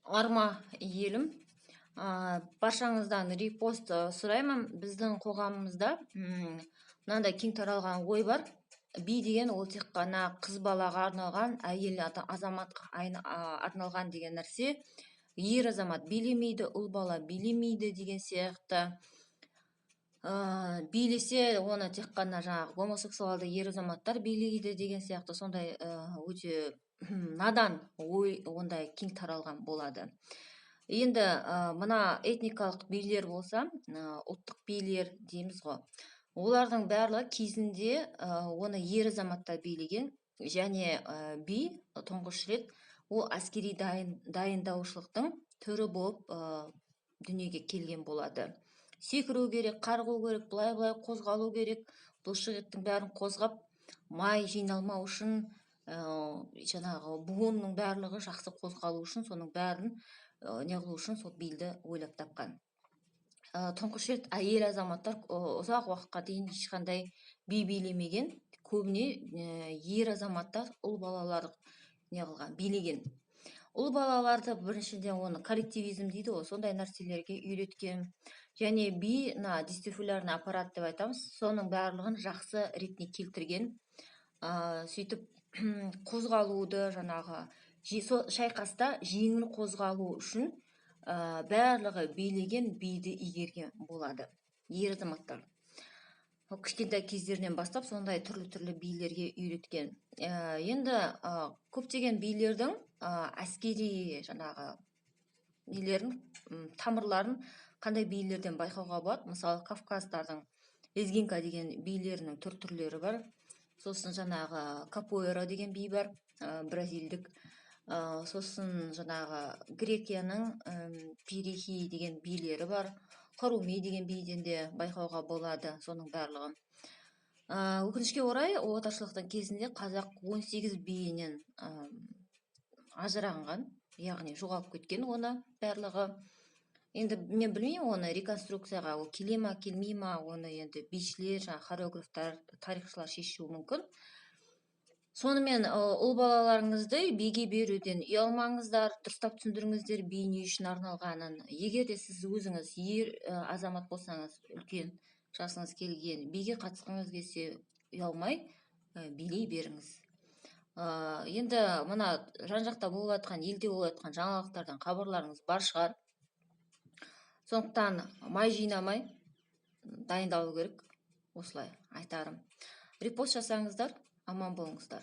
Арма елім, баршаңыздан репост сұраймын. Біздің қоғамымызда мынандай кең таралған ой бар: би деген ол тек қана қыз балаға арналған, әйел азаматқа арналған деген нәрсе. Ер азамат билемейді, ұл бала билемейді деген сияқты. Билесе, оны тек қана жаңағы гомосексуалды ер азаматтар билейді деген сияқты. Сондай өте надан ой ондай кең таралған болады. Енді мына этникалық билер болса, ұлттық билер дейміз ғой, олардың барлығы кезінде оны ер азаматтар билеген. Және би тұңғыш рет ол әскери дайындаушылықтың түрі болып дүниеге келген болады. Секіру керек, қарғу керек, былай былай қозғалу керек, бұлшық еттің бәрін қозғап, май жиналмау үшін, жаңағы буынның барлығы жақсы қозғалу үшін, соның бәрін не қылу үшін сол биді ойлап тапқан. Тұңғыш рет әйел азаматтар ұзақ уақытқа дейін ешқандай би билемеген. Көбіне ер азаматтар, ұл балалар не қылған, билеген. Ұл балаларды біріншіден оны коллективизм дейді ғой, сондай нәрселерге үйреткен. Және би мына дистифулярный аппарат деп айтамыз, соның барлығын жақсы ретіне келтірген. Сөйтіп қозғалуды, жаңағы сол шайқаста жеңіл қозғалу үшін барлығы билеген, биді игерген болады. Ер азаматтар кішкентай кездерінен бастап сондай түрлі-түрлі билерге үйреткен. Енді көптеген билердің әскери жаңағы нелерін, тамырларын қандай билерден байқауға болады? Мысалы, кавказдардың лезгинка деген билерінің түр-түрлері бар. Сосын жаңағы капоэра деген би бар, бразильдік. Сосын жаңағы Грекияның пирихи деген билері бар. Харуми деген биден де байқауға болады соның барлығын. Өкінішке орай, отаршылықтың кезінде қазақ 18 биінен ажыранған, яғни жоғалып кеткен оны барлығы. Енді мен білмеймін, оны реконструкцияға ол келе ма, келмей ма, оны енді бишілер, жаңағы хореографтар, тарихшылар шешуі мүмкін. Сонымен, ұл балаларыңызды биге беруден ұялмаңыздар, дұрыстап түсіндіріңіздер би не үшін арналғанын. Егер де сіз өзіңіз ер азамат болсаңыз, үлкен жасыңыз келген, биге қатысқыңыз келсе, ұялмай билей беріңіз. Енді мына жан жақта болып жатқан, елде болып жатқан жаңалықтардан хабарларыңыз бар шығар. Сондықтан май жинамай дайындалу керек. Осылай айтарым. Репост жасаңыздар, аман болыңыздар.